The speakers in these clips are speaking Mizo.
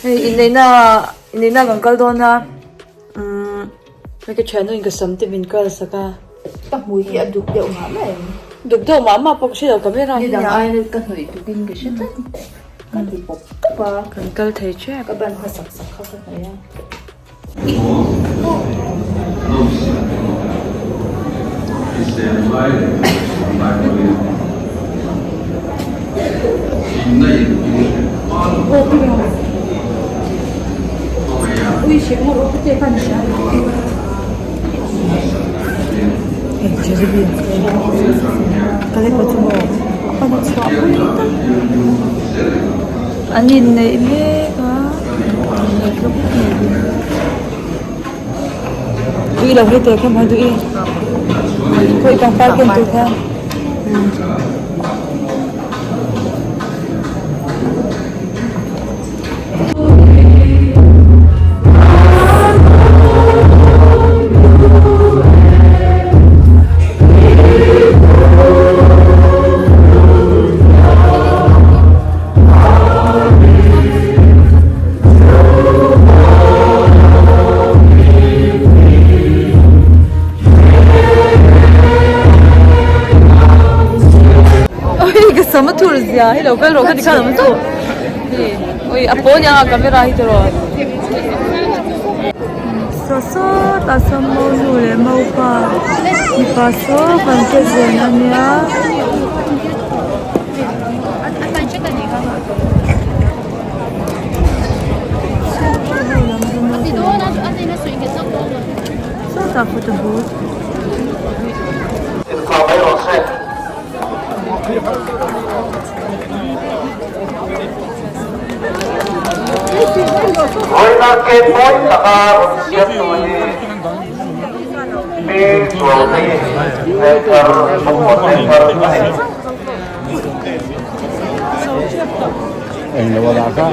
Hei inneihna inneihna kan kal dawn a umm hei ka thiannu in ka sam te min kal sak a. Ka hmui hi a duk deuh mah mah em? Duk deuh mah mah pawh ka hre lo camera hi nia. Nidang aiin ka hnawih duk in ka hre tlat. Ka ti pawp pawp a. Kan kal thei tep. Ka ban hmasak sak kha ka hnawih a. An inneih mek a. Tui lo hi teh kha maw duh i khawi pangpar ken tur kha. Oi ka sam a thur zia hei lo kal rawh ka ti khan awm chu oi a pawl niang a camera hi tiraw saw sawtah sawn mo nu leh mo pa mipa saw kan che zen ania. Sawtah photo booth. Vawiina cake mawi taka rawn siamtu hi Pi Zualtei Vengthar Bawngkawn Vengthar a ni. Englo a dah kha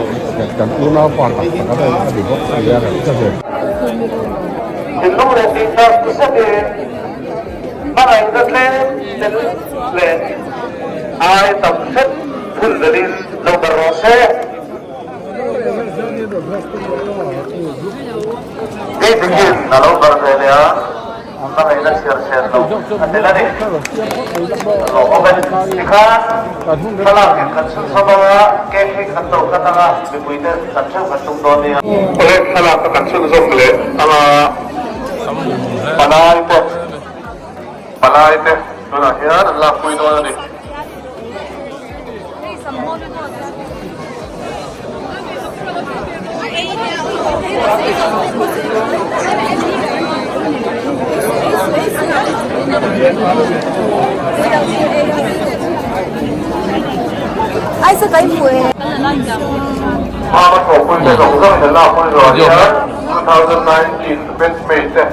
kan unau pa tak tak a ni bawk si a ka ve. Thinlung leh tihtak zetin hmangaihna tlem tel leh ai tam hret phun belhin lo bar rawh se. Ni dikin a lo bar ve leh a, hmangaihna chhiar chhiar lo a tel a ni. Lawmawm e. Tikhan thlalak in kan chhunzawm anga cake hi kan lo cut anga mipui te kan theuh kan tum dawn nia. Awle thlalak a kan chhunzawm leh anga palai te palai te tunah hian an lakpui dawn a ni. Mama thawhpui te zawng zawng in an lakpui zawh hian 2019 batchmate te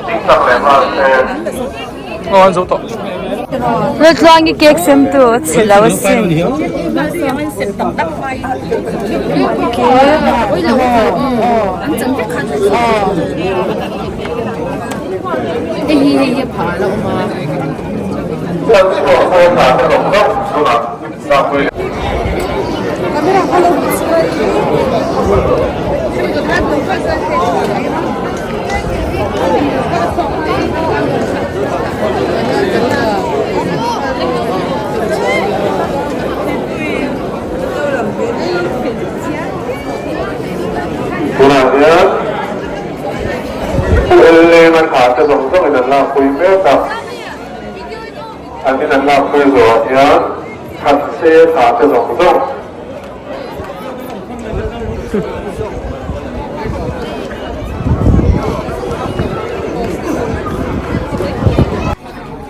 ding tak leh nghal se. Laltluangi cake sem tu a chhe lo asin. Tunah hian Pu LA Manhar te zawng zawngin an lakpui mek a, an in an lakpui zawhah hian Thanse tha te zawng zawng.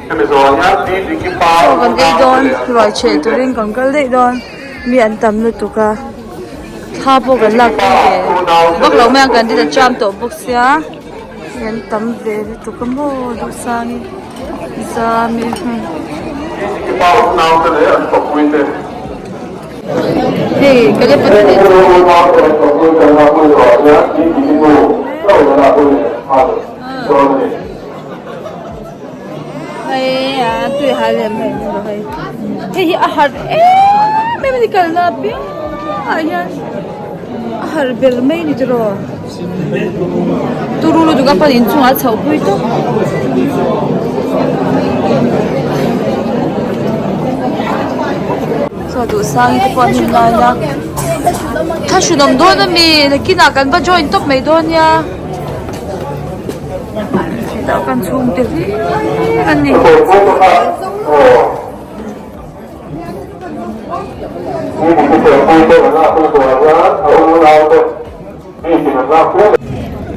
Hemi zawhah hian Pi Diki pa Chaw kan ei dawn ruai chheh turin kan kal daih dawn mi an tam lutuk a thla pawh kan lak pui ve vak lo mai ang kan rin a cham tawh bawk sia mi an tam ve lutuk a maw duhsang hi. Hei ka hei a tui hal em hei hei hei hi a har em em a ni kalna apiangah hian. A harh ber mai a ni tiraw? Turu lutuk a pan inchungah a chhoh pui tawp. Chaw duh sang te pawh an in lai a. Thla hrunawm dawn a mi nakinah kan va join tawp mai dawn nia. Hetah kan chhungte hlir an ni.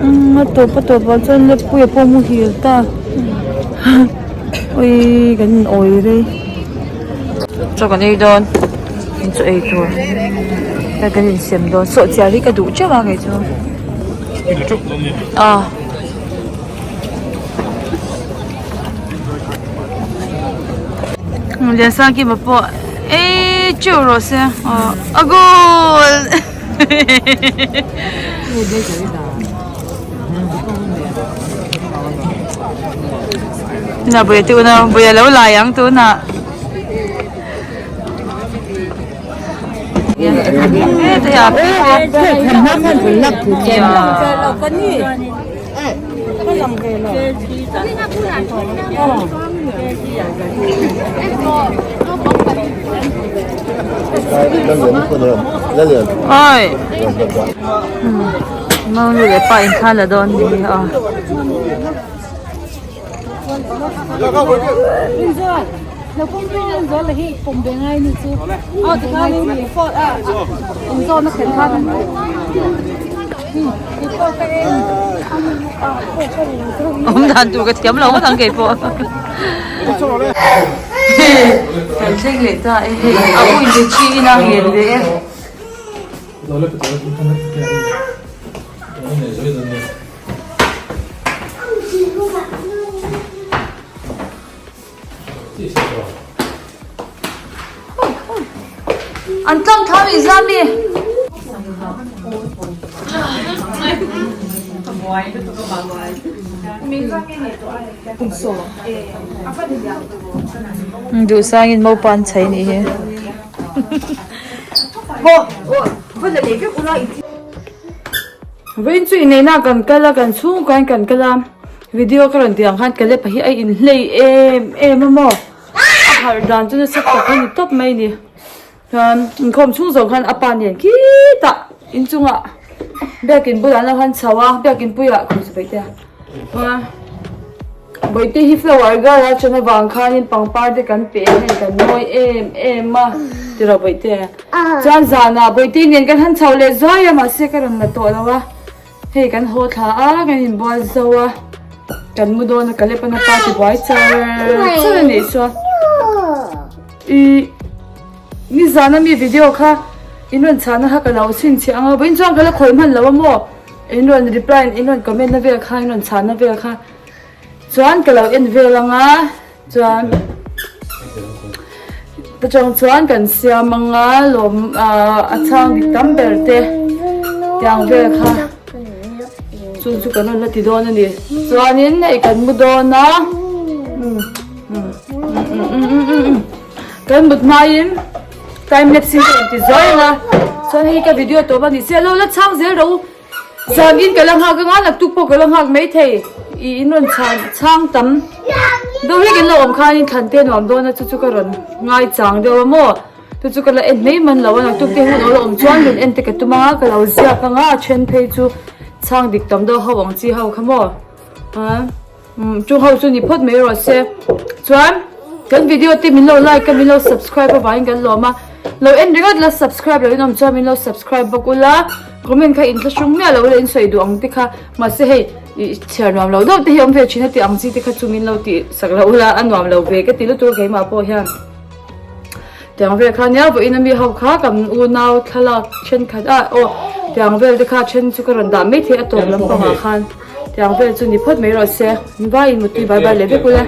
Umm a tawp a tawp ah chuan leppuia pawh muhil ta ui kan in awi rei chaw kan ei dawn in chaw ei tur hei kan in sem dawn sawhchiar hi ka duh teuh a kei chu a. Liansangkima pawh ei teuh rawh se aw a goal Tunah Bawihte unau Bawih a lo lai ang tunah. Oi Mau nu leh pa in thla la dawn ni a. Awm dan tur ka thiam lo ngawt ang kei pawh. Kan thleng leh ta e hei a u in chi in a ngen ve e. An tlang thlam i zam i. Duhsangin mopa an chei nih hi. Vawiin chu inneihna kan kal a kan chhungkain kan kal a video ka rawn tih ang khan Caleb-a hi a inhlei em em a maw a harh dan chu nasa tak a ni tawp mai a ni chuan inkhawm chhung zawng khan a pa nen khitah inchungah biakin bulah an lo han chho a biakin puiah khawi chu bawihte a bawihte hi flower girl a ṭan avang khanin pangpar te kan pe a hei kan mawi em em a tiraw bawihte. Chuan zanah Bawihte nen kan han chho leh zuai a mahse ka rawn la tawh lo a, hei kan haw thla a kan inbual zo a, kan mu dawn a ka lep a na pa tibuai char char a nih chuan ih nizan ami video kha in rawn chhahna kha ka lo chhinchhiah ang a vawiin chuan ka la khawih hman lo a maw in rawn reply in rawn comment na vel kha in rawn chhahna vel kha chuan ka lo en vel ang a. Chuan ta chang chuan kan siam anga lawm a chhang dik tam ber te tiang vel kha chu chu kan rawn la ti dawn a ni chuanin hei kan mu dawn a kan mut hmain time lapse in ka inti zuai ang a chuan hei ka video tawp a ni sia lo la chhang zel rawh u. Zan in ka la nghak anga naktuk pawh ka la nghak maithei i in rawn chhan chhang tam deuh hlek in lo awm khanin thlan te nuam dawn a chu chu ka rawn ngai chang deuh a maw chu chu ka la en mai man lo a naktuk te hun awl a awm chuan rawn en te ka tum anga ka lo ziak anga a then phei chu chhang dik tam deuh ho ang chi ho kha maw a. Umm chu ho chu ni phawt mai rawh se chuan kan video te min lo like a min lo subscribe avangin kan lawm a lo en ringawt la subscribe loh in awm chuan min lo subscribe bawk ula comment kha in thlahrung miah lo ula in sawi duh ang te kha mahse hei ih chhiar nuam lo deuh te hi awm ve thin a tih ang chi te kha chu min lo tih sak loh ula a nuam lo ve ka ti lutuk a keimah pawh hian tiang vel kha nia vawiin ami ho kha kan unau thlalak thenkhat a aw tiang vel te kha then chu ka rawn dah maithei a tawp lampangah khan. Tiang vel chu ni phawt mai rawh se. Vai in mutui bai bai leh vek ula.